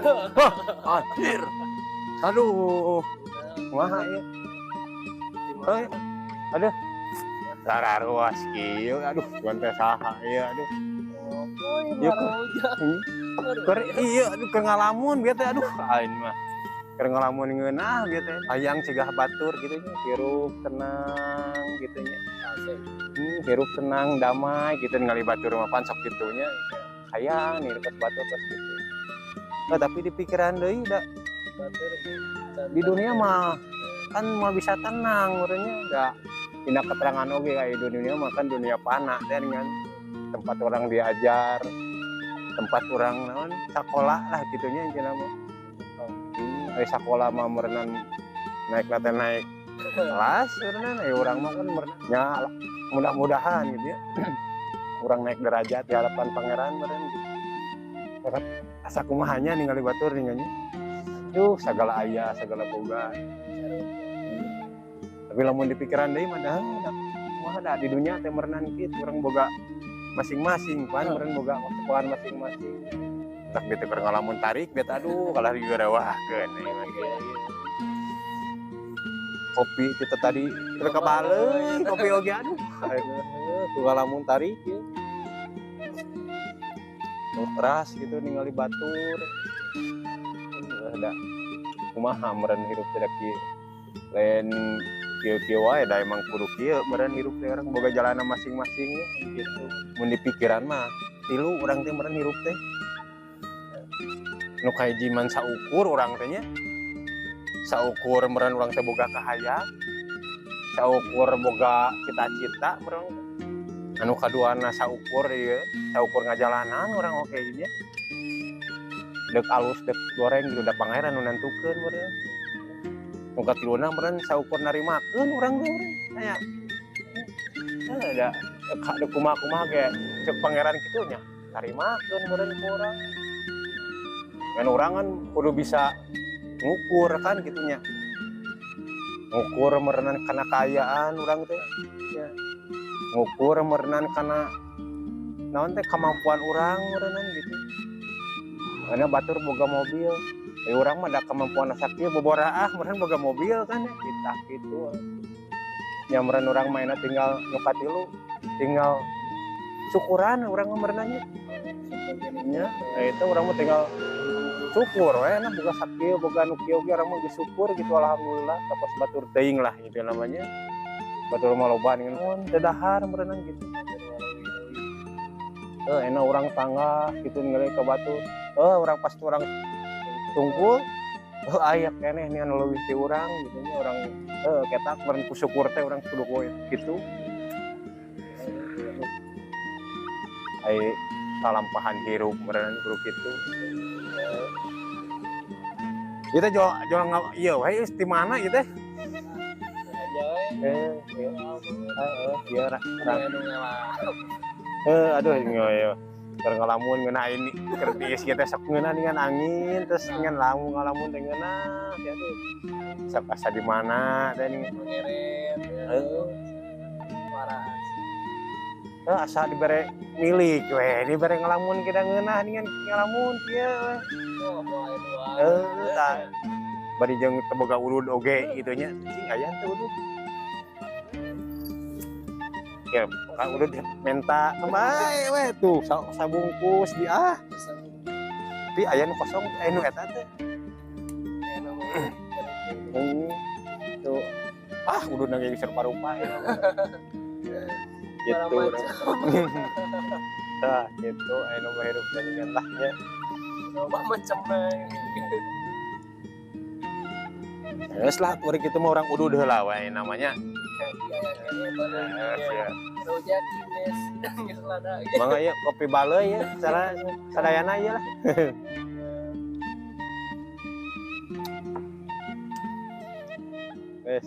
Wah, anjir. Aduh, kumaha ieu? Heuh. Aduh. Sararuas kieu, aduh, cuman teh saha ieu, aduh. Ieu keur iya, aduh, keur ngalamun bieu teh, aduh, aing mah. Keur ngalamun ngeunah bieu teh. Hayang cegah batur gitu nya, hirup tenang gitu nya. Hirup tenang, damai gitu ningali batur mah pan sok kitu nya. Hayang nih dekat batur tos gitu. Nah, tapi di pikiran deui da di dunia mah kan mah bisa tenang urangnya da dina keterangan oge kayak di dunia mah kan dunia panah dan dengan tempat orang diajar, tempat orang naon sakola lah gitunya intina mah. Ari sakola mah meureunan naik teh naik kelas meureunan aya urang mah kan meureunan nya mudah-mudahan gitu ya. Urang naik derajat di hadapan pangeran meureun gitu. Asa kumaha nya ningali batur ninganya. Duh, sagala aya, sagala boga. Tapi lamun dipikiran deui mah dah kumaha da di dunia teh meureunan kitu urang boga masing-masing pan meureun boga kesepuhan masing-masing. Tak bete keur ngalamun tarik bet aduh kalah digeureuwahkeun ieu mah. Kopi kita tadi keur kabaleun kopi oge aduh. Tuh ngalamun tarik ieu. Keras gitu ningali batur. Da kumaha meureun hirup teh da kieu. Lain kieu-kieu wae da emang kudu kieu meureun hirup teh urang boga jalanna masing-masing ya gitu. Mun dipikiran mah tilu urang teh meureun hirup teh. Nu kahiji man saukur urang teh nya. Saukur meureun urang teh boga kahayang. Saukur boga cita-cita meureun teh. Anu kaduana saukur ieu, saukur ngajalanan urang oge nya. Dek alus dek goreng gitu da pangeran nu nentukeun meureun. Nu katiluna meureun saukur narimakeun urang teh meureun. Aya. Heuh da dek kumaha-kumaha ge ceuk pangeran kitu nya tarimakeun meureun ku urang. Ngan urang kan kudu bisa ngukur kan kitu nya. Ngukur meureunan kana kaayaan urang teh nya. Ngukur meureunan kana naon teh kemampuan urang meureunan gitu. Karena batur boga mobil, urang mah da kemampuan sakieu boboraah meureun boga mobil kan ya kita kitu. Nya meureun urang mainna tinggal nu katilu, tinggal syukuran urang mah meureun nya. Nya, eta urang mah tinggal syukur we nah boga sakieu boga nu kieu ge urang mah geus syukur gitu alhamdulillah tapos batur teuing lah gitu namanya. Batur mah loba dengan teu dahar meureun gitu. Enak urang tangga gitu ningali ka batur. Urang pasti urang tungkul. Aya keneh nih anu leuwih ti urang gitu nya urang ketak meureun ku syukur teh urang kudu kitu. Ai kalampahan hirup meureun kudu kitu. Ieu teh jual ieu we geus di mana ieu teh? Heeh, ieu ra. Aduh ieu. Keur ngalamun ngeunah ini keur tiis kieu teh sok ngeunah dengan angin terus dengan lamun ngalamun teh ngeunah ya aduh. Sok asa di mana teh nih. Heeh. Waras. Asa dibere milik we, dibere ngalamun kita ngeunah dengan ngalamun kieu we. Heeh, tah. Bari jeung teu boga urud oge kitu nya. Cing aya teu urud. Ya, ka urud menta bae we tuh sabungkus di ah. Tapi aya nu kosong, aya nu eta teh. Tuh. Ah, ududna ge geus rupa-rupa ya. Gitu. Tah, gitu aya nu mah hirup teh dengan lah nya. Loba macam mah. Geus lah, bari kitu mah urang udud heula we namanya. Rujak geus lada. Mangga ieu kopi baleuy ya, cara sadayana ieu lah. Wes.